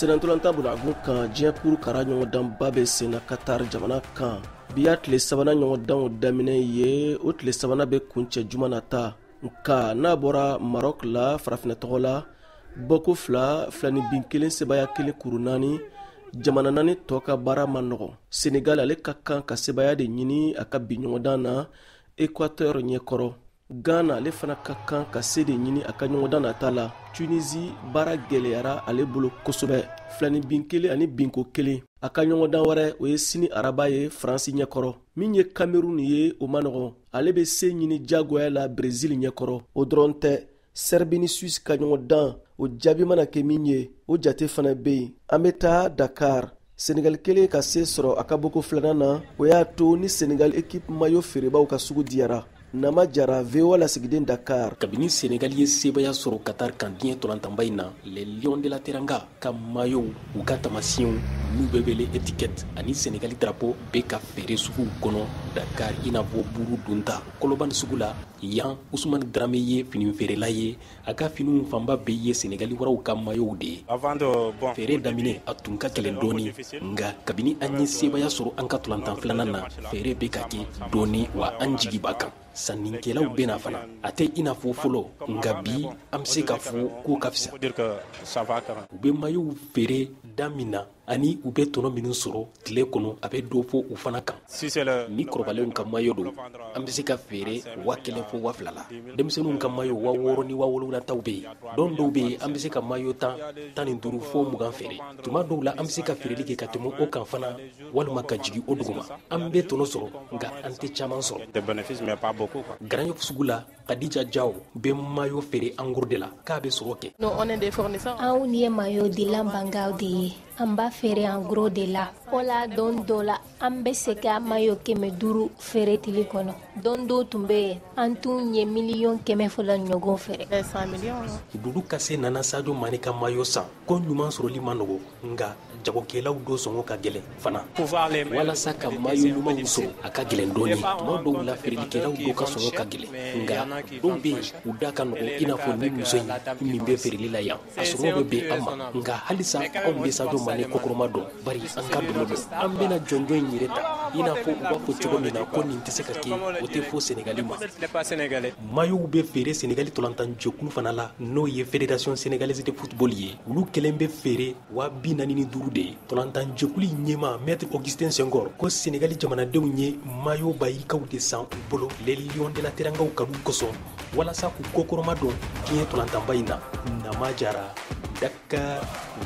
Senantolantan bolagun kan, diɲɛ kuru kara ɲɔgɔndanba bɛ senna Qatar jamana kan. Bi y'a tile sabanan ɲɔgɔndanw daminɛ ye, o tile sabanan bɛ kuncɛ juma nata. Nka n'a bɔra Maroc la farafinna tɔgɔ la, bɔko 2, 2-1, sebaya 1, kuru 4, jamana 4 tɔ ka baara man nɔgɔn. Senegal ale ka kan ka sebaya de ɲini a ka bi ɲɔgɔndan na Équateur ɲɛkɔrɔ. Ghana ale fana ka kan ka se de ɲini a ka ɲɔgɔndan nata la. Tunisie baara gɛlɛyara ale bolo kosɛbɛ, 2-1 ani binko 1. A ka ɲɔgɔndan wɛrɛ o ye sini araba ye Faransi ɲɛkɔrɔ. Min ye Cameroun ye, o man nɔgɔn, ale bɛ se ɲini diyagoya la Brésil ɲɛkɔrɔ. O dɔrɔn tɛ, Serbie ni Suisse ka ɲɔgɔndan, o jaabi mana kɛ min ye, o jate fana bɛ yen. An bɛ taa Dakar. Senegal kelen ka se sɔrɔ a ka bɔko filanan na, o y'a to ni Senegal équipe maillot feerebaw ka sugu diyara. Nama Jara, VOA lasigiden Dakar. Kabini Senegal ye sebaya sɔrɔ Qatar kan diɲɛ tolantanba in na, les Lions de la Teranga ka maillot, u ka taamasiyɛnw n'u bɛ wele étiquette ani Senegal drapeau bɛ ka feere suguw kɔnɔ Dakar i n'a fɔ buru dunta. Kɔlɔbani sugu la, yan Usumani Darame ye fini feerela ye, a ka finiw fanba bɛɛ ye Senegali waraw ka maillot de ye. Feere daminɛ a tun ka gɛlɛn dɔɔni, nka kabini an ye sebaya sɔrɔ an ka tolantan filanan na, feere bɛ ka kɛ dɔɔni wa an jigi b'a kan. Sannikɛlaw bɛ na fana, a tɛ i n'a fɔ fɔlɔ, nka bi an bɛ se k'a fɔ k'o ka fisa. U bɛ maillot feere da min na ani u bɛ tɔnɔ minnu sɔrɔ tile kɔnɔ, a bɛ dɔ fɔ u fana kan. Ni kɔrɔbalenw ka maillot don, an bɛ se ka feere 1000 fo 2000 la. Denmisɛnninw ka maillot 6000 ni 7000 taw bɛ yen. Don dɔw bɛ yen, an bɛ se ka maillot 10, 15 fo 20 feere. Tuma dɔw la, an bɛ se ka feereli kɛ ka tɛmɛ o kan fana, walima ka jigin o duguma. An bɛ tɔnɔ sɔrɔ, nka an tɛ caman sɔrɔ. Grand Yoff sugu la, Khadija Diaw bɛ maillot feere en gros de la, k'a bɛ sɔrɔ kɛ. Anw ye maillot dilan bangaw de ye, an b'a feere en gros de la. O la don dɔ la, an bɛ se ka maillot 500 feere tile kɔnɔ. Don dɔw tun bɛ yen, an tun ye 200 millions ɲɔgɔn feere. Dudu Kase nana Sadio Mane ka maillot san, ko ɲuman sɔrɔli man nɔgɔ, nka jagokɛlaw dɔ sɔngɔ ka gɛlɛn fana. Walasa ka maillot ɲumanw sɔrɔ, a ka gɛlɛn dɔɔni. Tuma dɔw la, feerelikɛlaw dɔ ka sɔngɔ ka gɛlɛn, nka dɔw bɛ yen, u da ka nɔgɔn i n'a fɔ ni muso in min bɛ feereli la yan. A sɔngɔ bɛ bɛn an ma, nka halisa anw bɛ Sadio Mane kɔkɔrɔma dɔn, bari an ka dɔnɔ don. An bɛna jɔnjɔn in yɛrɛ ta, i n'a fɔ u b'a fɔ cogo min na ko nin tɛ se ka kɛ, o tɛ fɔ Senegali ma. Maillotw bɛ feere Senegali tolantanjɛkulu fana la, n'o ye Fédération sénégalaise de football ye. Olu kelen bɛ feere 45 de ye. Tolantanjɛkulu in ɲɛmaa Maître Augustin Senghor ko Senegali jamanadenw ye maillot bayikaw de san u bolo les Lions de la Terangaw kanu kosɔn, walasa k'u kɔkɔrɔma don diɲɛ tolantanba in na. Nama Jara, Dakar,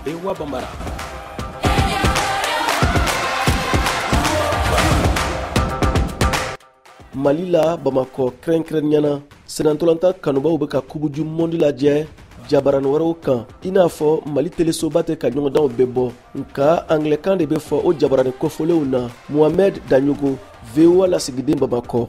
VOA Bambara. Mali la Bamakɔ kɛrɛnkɛrɛnnenya na, senantolantan kanubaw bɛ ka Coupe du monde lajɛ jabarani wɛrɛw kan, i n'a fɔ Mali telesoba tɛ ka ɲɔgɔndanw bɛɛ bɔ, nka anglɛkan de bɛ fɔ o jabarani kɔfɔlenw na. Mohamed Daɲogo, VOA lasigiden Bamakɔ.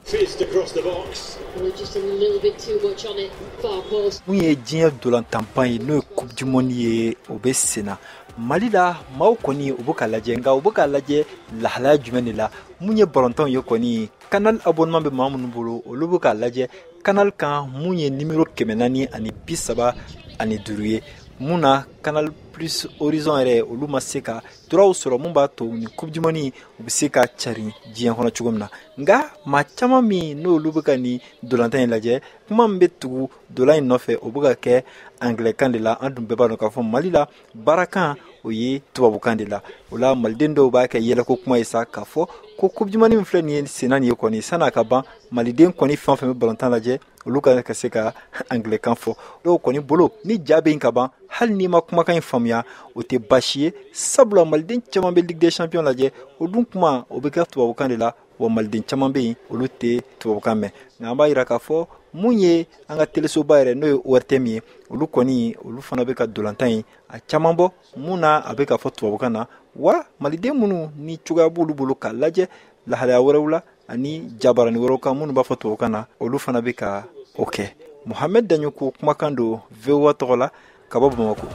Mun ye diɲɛ dolantanba ye, n'o ye Coupe du monde ye, o bɛ senna Mali la. Maaw kɔni u bɛ ka lajɛ, nka u bɛ ka lajɛ lahalaya jumɛn de la? Mun ye balontanw ye kɔni, Canal abonnement bɛ maa minnu bolo, olu bɛ k'a lajɛ Canal kan, mun ye numéro 435 ye. Mun na Canal Plus Horizon yɛrɛ, olu ma se ka droit sɔrɔ mun b'a to ni Coupe du monde u bɛ se ka cari diɲɛ kɔnɔ cogo min na. Nka maa caman min n'olu bɛ ka nin dolantan in lajɛ, kuma min bɛ tugu dolan in nɔfɛ, o bɛ ka kɛ anglais-kan de la. An dun bɛɛ b'a dɔn k'a fɔ Mali la baarakan o ye tubabukan de la. O la maliden dɔw b'a kɛ yɛlɛko kuma ye sa, k'a fɔ ko Coupe du monde min filɛ nin ye senna nin ye kɔni, san'a ka ban, maliden kɔni fɛn o fɛn bɛ balontan lajɛ, olu ka se ka anglais-kan fɔ. Dɔw kɔni bolo ni ja bɛ yen ka ban, hali n'i ma kumakan in faamuya, o tɛ baasi ye, sabula maliden caman bɛ Ligue des champions lajɛ, o dun kuma o bɛ kɛ tubabukan de la, wa maliden caman bɛ yen, olu tɛ tubabukan mɛn. Nka an b'a yira k'a fɔ mun ye an ka telesoba yɛrɛ, n'o ye ORTM ye, olu kɔni olu fana bɛ ka dolantan in a caman bɔ, mun na a bɛ ka fɔ tubabukan na, wa maliden minnu ni cogoya b'olu bolo k'a lajɛ lahalaya wɛrɛw la ani jabarani wɛrɛw kan minnu b'a fɔ tubabukan na, olu fana bɛ ka o kɛ. Mohamed Daɲoko kumakan don VOA tɔgɔ la ka bɔ Bamakɔ.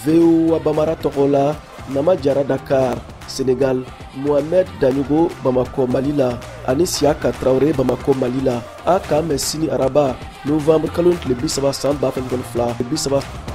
VOA Bambara tɔgɔ la, Nama Jara Dakar, Senegal, Mohamed Daɲogo Bamakɔ, Mali la. Ani Siyaka Tarawele, Bamako, Mali la. A k'an bɛn sini araba, novembre kalo tile 30 san 2022 30.